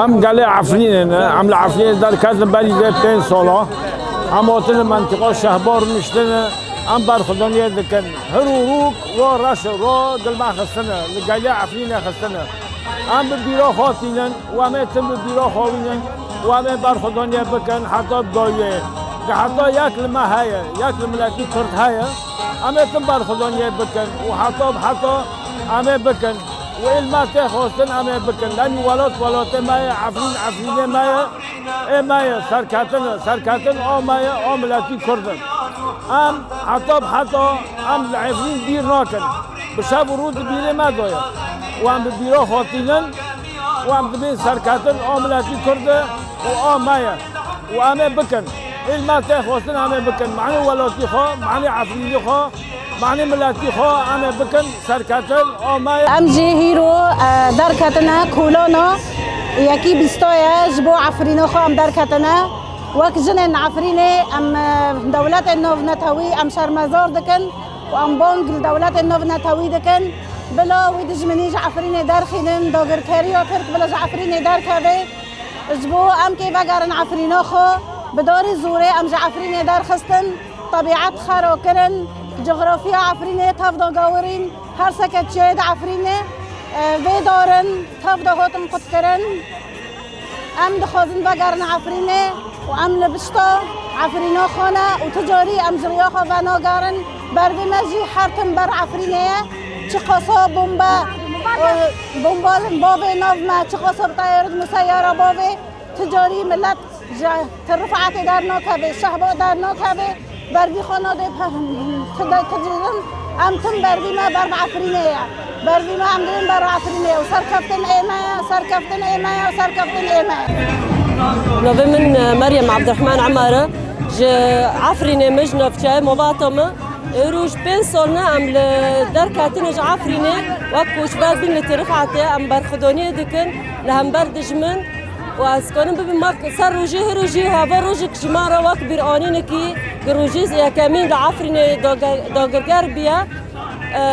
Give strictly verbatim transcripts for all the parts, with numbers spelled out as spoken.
Em gelê Efrînê ne, em li Efrînê derketin berî vê pênc sala. Em hatin li mentiqa Şehbar rûniştine, em berxwedaniyê dikin. Hir û rûk, ro reş û ro gilme xistine, li gelê Efrînê xistine. Em bi bîra xwe tînin û em ê tim bi bîra xwe wînin û em ê berxwedaniyê bikin heta bi dawiyê. Di heta yek li me heye, yek li miletî Kurd heye, em ê tim berxwedaniyê bikin û heta bi heta em ê bikin. Û ê li me tê xwestin em ê bikin. Lenî welat welatê me ye, Efrîn Efrînê me ye, ê me ye, serketin e, serketin a me ye, a miletî Kurd in. Em heta bi heta em li Efrîn bîr nakin. Bi şev û rû di bîrê me de ye. Û em bi bîra xwe tînin û em dibên serketin a miletî Kurd e û a me ye. Û em ê bikin. Ê li me tê xwestin em ê bikin. Manê welatî xwe, manê Efrînî xwe, manê miletî xwe em ê bikin serketin a me ye. Em jî hîro, e, derketine kolana yekî bîsta ye, ji bo Efrîna xwe em derketine. Wek jinên Efrînê em, e, dewletên navnetewî em şermezar dikin û em bang li dewletên navnetewî dikin. Bila wî dijminî ji Efrînê derxînin, dagirkeriya Tirk bila ji Efrînê derkeve. Ji bo em kê vegerin Efrîna xwe, bi darê zorê em ji Efrînê derxistin, tebîet xera kirin, coxrafiya Efrînê tev de gewirîn, her seke çiyayê di Efrînê, e, vê darin, tev de hatin qutkirin. Em dixwazin vegerin Efrînê û em li pişta Efrîna xwe ne û tu carî em ji riya xwe venagerin. Bervê me jî her tim ber Efrînê ye. Çiqasa bombe, e, bomba li bavê nav me, çiqasa bi teyare û museyara bavê, tu carî milet ji ti rifetê dernakeve, şehba dernakeve. Bervî xwe nade pe-, ti de-, ti dînin, em tim bervî me ber Efrînê ye. Bervî me em dibin ber Efrînê ye. Û serkeftin ê me ye, serkeftin ê me ye, serkeftin ê me ye. Navê min, e, Meryem Abdurrahman Emar e. Ji Efrînê me, ji navçeyê Mobata me. Êro ji pênc sal ne em li derketine ji Efrînê wek koçber bîn li Tirifetê em berxwedaniyê dikin li hember dijmin. Û ez karim bibim, me ser rojê, her rojê, hava rojek ji me re wek bîranînekî, ku rojê yekemîn di Efrînê dage-, dagirger bûye. E,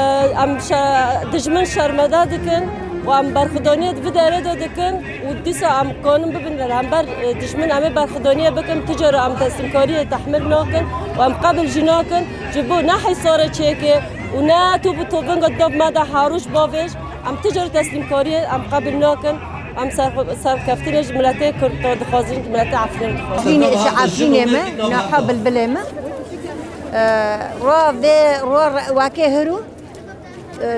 em şe-, dijmin şermede dikin û em berxwedaniyê di vî derê de dikin û dîsa em karin bibin li hember, e, dijmin em ê berxwedaniyê bikin, tu cara em teslîmkariyê tehmil nakin û em qebil jî nakin, ji bo ne hîsarê çêke û ne top û tovinga di nav me de her roj bavêj, em tu cara teslîmkariyê em qebil nakin. Em ser-, serkeftinê ji miletê Kurd re dixwazin, ji miletê Efrînê dixwazin. Efrînê, ji Efrînê me, niha Bilbilê me. E, ro vê, ro re-, wekê hirû, e,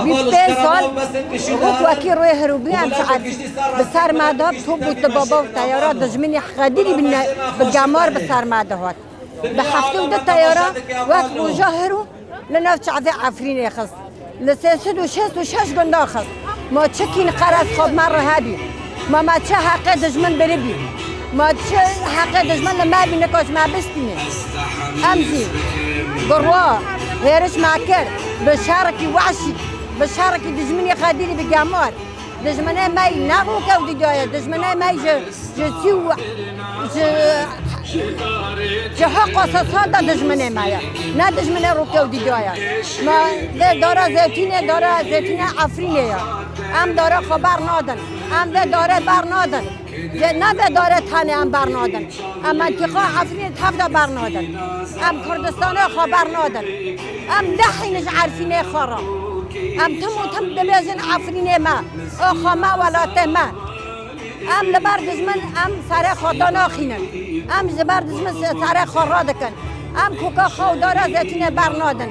bîst pênc sal, rût wekî rê hirû bû, em ji Ef-, bi ser me de top û tibaba û teyara dijminî xedîrî bi ne-, bi gemar bi ser me de hat. Bi heftê û du teyara wek roja hirû, li nav çavê Efrînê xist. Li sê sed û şêst û şeş gunda xist. Ma çi kîn qeres xwe me re hebî? Ma me çi heqê dijmin biribî? Ma çi heqê dijmin li me bî, nika ji me bistîne? Em jî bi ro hêriş me kir, bi şerekî wehşî, bi şerekî dijminî xedîrî bi gemar. Dijminê me yî ne rokewdî daye, dijminê me yî ji, ji sî û, ji, ji heqqa sed sal de dijminê me ye. Ne dijminê rokewdî daye. Me vê dara zeytûnê, dara zeytûnê Efrînê ye. Em dara xwe ber nadin. Em vê darê ber nadin. Vê, ne vê darê tenê em ber nadin. Em mentiqa Efrînê tev de ber nadin. Em Kurdistanê xwe ber nadin. Em nehînin ji Efrînê xwe re. Em tim û tim dibêjin Efrînê me, oxa me, welatê me. Em li ber dijmin em serê xwe danaxînin. Em ji ber dijmin se-, serê xwe radikin. Em koka xwe û dara zeytûnê ber nadin.